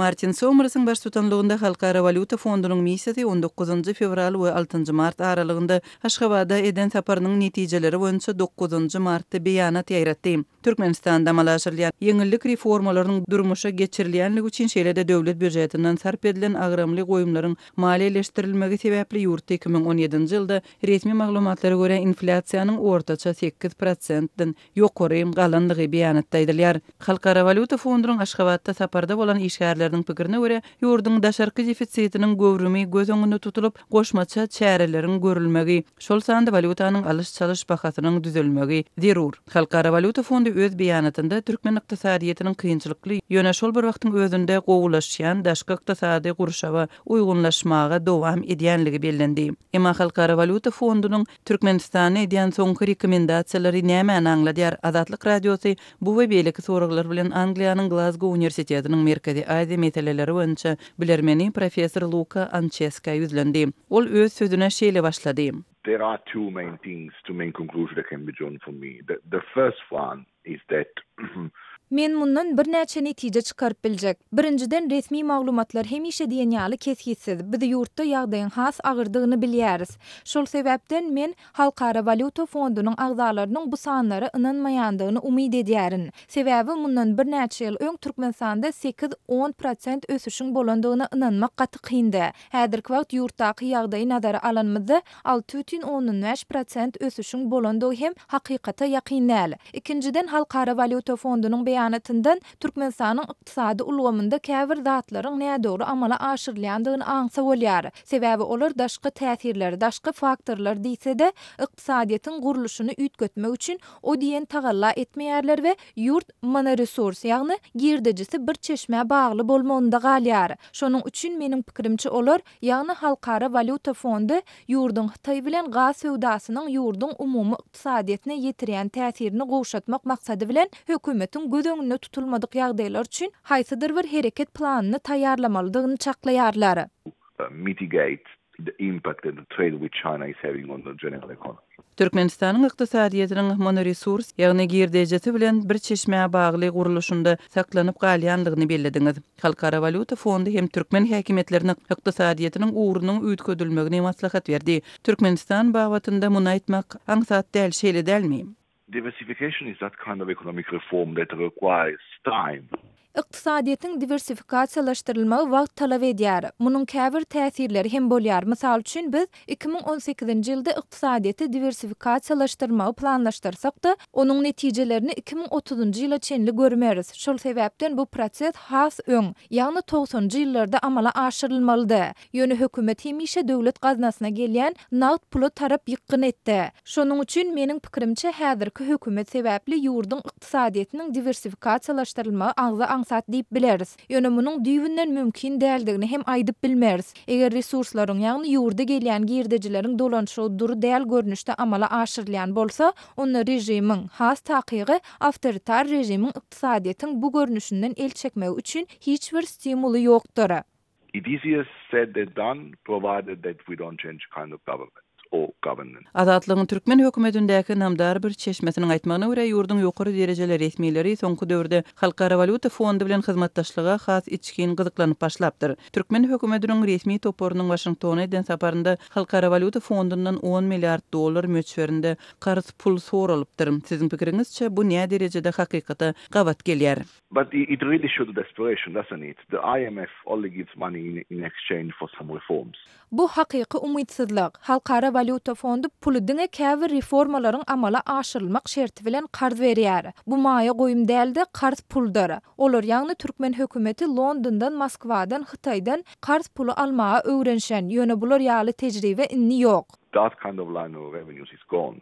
Martin Somersiň baştutanlygynda Halkara walýuta fondunyň missiýasy on dokuzynjy fewral we altynjy mart aralygynda Aşgabada eden saparynyň netijeleri boýunça dokuzynjy martda beýanat ýaýratdy. Türkmenistanda amala aşyrylýan ýeňillik reformalarynyň durmuşa geçirilýänligi üçin, şeýle-de döwlet býujetinden sarp edilen agramly goýumlaryň maliýeleşdirilmegi sebäpli ýurtda 2017-nji ýylda resmi maglumatlara görä inflýasiýanyň ortaça sekiz prosentden ýokary galandygy beýanatda aýdylýar. Halkara walýuta fondunyň Aşgabatda saparda bolan işgärleriniň pikirine görä, ýurduň daşarky defisitiniň göwrümi göz öňünde tutulyp, goşmaça çäreleriň görülmegi, şol sanda walýutanyň alyş-çalyş bahasynyň düzelmegi zerur. Halkara walýuta fondy öz beýanatynda türkmen ykdysadyýetiniň kynçylykly, ýöne şol bir wagtyň özünde gowulaşýan daşky ykdysady gurşawa uýgunlaşmaga dowam edýänligi bellendi. Emma Halkara walýuta fondunyň Türkmenistana edýän soňky rekomendasiýalary nämäni aňladýar? Azatlyk Radiosy bu we beýleki soraglar bilen Angliýanyň Glazgo uniwersitetiniň Merkezi Aziýa meseleleri boýunça bilermeni professor Luka Ançeskä ýüzlendi. Ol öz sözüne şeýle başlady. There are two main things, two main conclusions that can be drawn for me. The the first one is that Men mundan birnäçe netije çykaryp biljek. Birinjiden, resmi maglumatlar hemişe diýen ýaly kesgitsiz. Biz ýurtda ýagdaýyň has agyrdygyny bilýäris. Şol sebäpden, men Halkara walýuta fondunyň agzalarynyň bu sanlara ynanmaýandygyny umyt edýärin. Sebäbi mundan birnäçe ýyl öň Türkmenistanda sekiz-on prosent ösüşiň bolandygyna ynanmak gaty kyndy. Häzirki wagt ýurtdaky ýagdaýy nazara alanymyzda, 6,5 prosent ösüşiň bolandygy hem hakykata ýakyn däl. Ikinjiden, Halkara walýuta fondunyň beýanatyndan Türkmenistanyň ykdysady ulgamynda käbir zatlaryň nädogry amala aşyrylýandygyny aňsa bolýar. Sebäbi olar daşky täsirler, daşky faktorlar diýse-de, ykdysadyýetiň gurluşyny üýtgetmek üçin o diýen tagalla etmeýärler we ýurt monoresurs, ýagny girdejisi bir çeşmä bagly bolmagynda galýar. Şonuň üçin, meniň pikirimçe, olar, ýagny Halkara walýuta fondy ýurduň Hytaý bilen gaz söwdasynyň ýurduň umumy ykdysadyýetine ýetirýän täsirini gowşatmak maksady bilen hökümetiň göz öňünde tutulmadyk ýagdaýlar üçin haýsydyr bir hereket planyny taýýarlamalydygyny çaklaýarlar. mitigate the impact that the trade with China is having on the general economy. Türkmenistanyň ykdysadyýetiniň monoresurs, ýagny girdejisi bilen bir çeşmä bagly gurluşynda saklanyp galýandygyny bellediňiz. Halkara walýuta fondy hem türkmen häkimiýetlerine ykdysadyýetiniň ugrunyň üýtgedilmegini maslahat berdi. Türkmenistan babatynda muny aýtmak aňsat däl, şeýle dälmi? Diversification is that kind of economic reform that requires time. Ykdysadyýetiň diwersifikasiýalaşdyrylmagy wagt talap edýär. Munuň käbir täsirleri hem bolýar. Mysal üçin, biz 2018-nji ýylda ykdysadyýeti diwersifikasiýalaşdyrmagy planlaşdyrsak-da, onuň netijelerini 2030-njy ýyla çenli görmeris. Şol sebäpden bu proses has öň, ýagny togsanjy ýyllarda amala aşyrylmalydy. Ýöne hökümet hemişe döwlet gaznasyna gelýän nagt pula tarap ýykgyn etdi. Şonuň üçin, meniň pikirimçe, häzirki hökümet sebäpli ýurduň ykdysadyýetiniň diwersifikasiýalaşdyrylmagy agza aňsat diýip bileris. Ýöne munuň düýbünden mümkin däldigini hem aýdyp bilmeris. Eger resurslaryň, ýagny ýurda gelýän girdejileriň dolanyşygy dury däl görnüşde amala aşyrylýan bolsa, onda režimiň, has takygy, awtoritar režimiň ykdysadyýetiň bu görnüşinden el çekmegi üçin hiç bir stimuly ýokdur. It easier said than done provided that we don't change kind of government or governance. Azatlygyň türkmen hökümetindäki ynamdar bir çeşmesiniň aýtmagyna görä, ýurduň ýokary derejeli resmileri soňky döwürde Halkara walýuta fondy bilen hyzmatdaşlyga has içgin gyzyklanyp başlapdyr. Türkmen hökümetiniň resmi toparynyň Waşingtona eden saparynda Halkara walýuta fondundan on milliard dollar möçberinde karz pul soralypdyr. Siziň pikiriňizçe, bu näderejede hakykata gabat gelýär? But it really shows the desperation, doesn't it? The IMF only gives money in in exchange for some reforms. Bu hakyky umytsyzlyk. Halkara walýuta fondy puly diňe käbir reformalaryň amala aşyrylmak şerti bilen karz berýär. Bu maýa goýum däl-de, karz puldyr. Olar, ýagny türkmen hökümeti Londondan, Moskwadan, Hytaýdan karz puly almaga öwrenişen, ýöne bular ýaly tejribe indi ýok. That kind of line of revenues is gone.